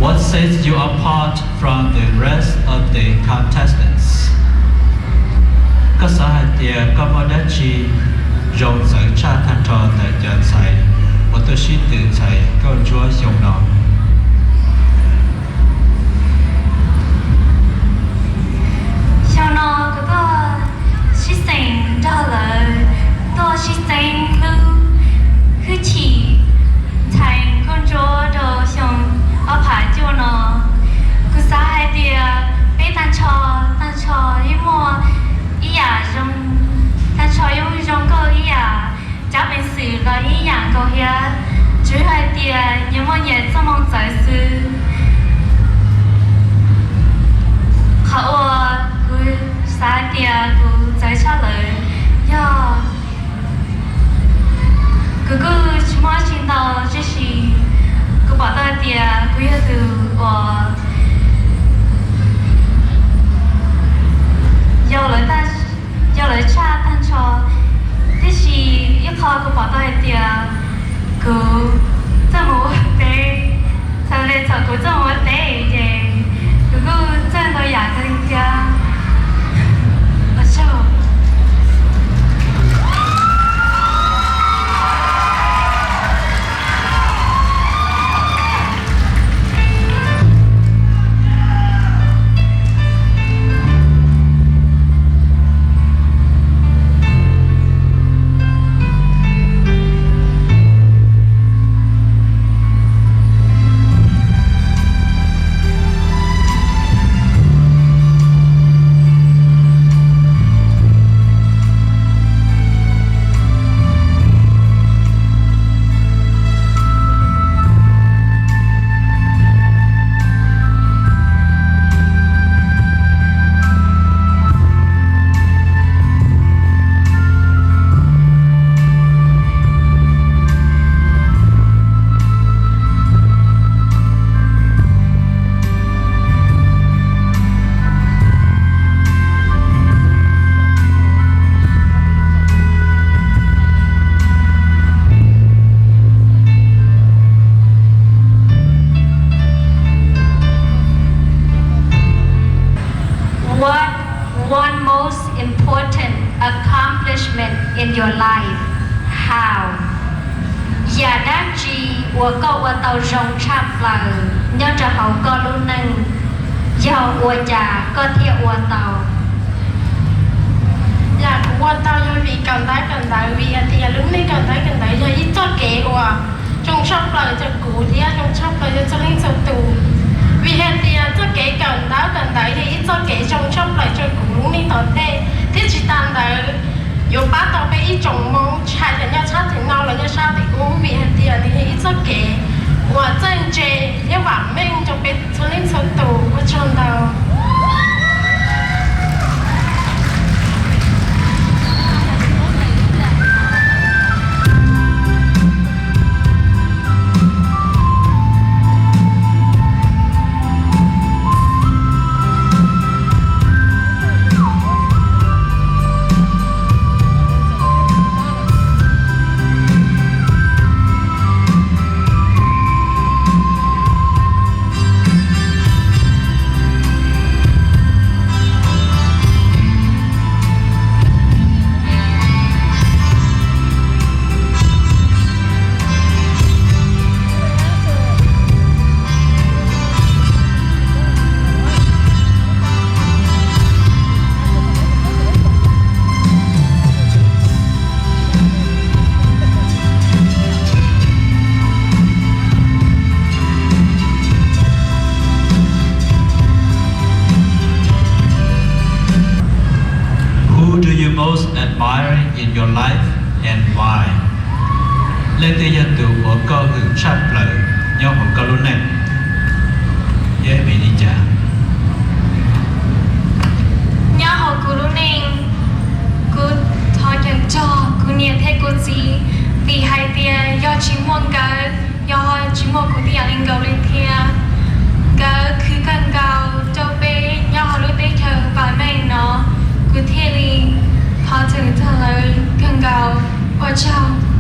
What sets you apart from the rest of the contestants? Koj xav hais tias koj muaj dab tsi zoo txawv tshaj tag nrho ntawm cov ntxhais uas tuaj sib tw txhais nkauj ntsuab xyoo no? Xyoo no kuv tuaj sib xeem nrog lawv tuaj sib txeeb lub hwj chim ntxhais nkauj ntsuab rau xyoo ob phav cuaj no. Kuv xav hais tias peb tag nrho, tag nrho yeej muaj ib yam zoo, tag nrho yeej zoo nkauj ib yam. Cov peev xwm los yeej ib yam nkaus thiab, tsuas yog hais tias nyias muaj nyias txoj moo txawv xwb. Qhov uas kuv xav hais tias kuv txawv tshaj lawm yog kuv kuj tsis muaj dab tsi ntau, tiam sis kuv pom tau hais tias kuv yog tus uas yau lawv tshaj tag nrho. Tiam sis ib qho kuv pom tau hais tias kuv txawj mus ua teb, txawm li thaum kuv txawj mus ua teb ces kuv kuj txawj ntau yam kawg li thiab. What one most important accomplishment in your life? How? Yam dab tsi uas koj ua tau zoo tshaj plaws nyob rau hauv koj lub neej? Yog ua cas koj thiaj ua tau? Yam kuv ua tau yog vim kawm ntawv, kawm ntawv vim hais tias lub neej kawm ntawv, kawm ntawv yog ib txoj kev uas zoo tshaj plaws rau kuv thiab zoo tshaj plaws rau txhua leej txhua tus. Vim hais tias txoj kev kawm ntawv, kawm ntawv yog ib txoj kev zoo tshaj plaws rau kuv lub neej tom ntej, thiab tsis tas ntawd yuav pab tau peb ib tsoom Hmoob tsis hais tias nyob sab tim no los nyob sab tim ub, vim hais tias nws yog ib txoj kev uas txawj ntse thiab vam meej rau peb txhua leej txhua tus. Ua tsaug ntau. Who do you most admire in your life and why? Leej twg yog tus uas koj hwm tshaj plaws nyob hauv koj lub neej? Yog vim li cas? Nyob hauv kuv lub neej, kuv thov ceev txog kuv niam thiab kuv txiv, vim hais tias yog tsis muaj nkawd, yog tsis muaj kuv tib yam li nkaus li thiab. Nkawd khwv kawg nkaus rau peb nyob hauv lub teb chaws vam meej no. Kuv thiaj li thov txhawm txog lawv kawg nkaus. Ua tsaug.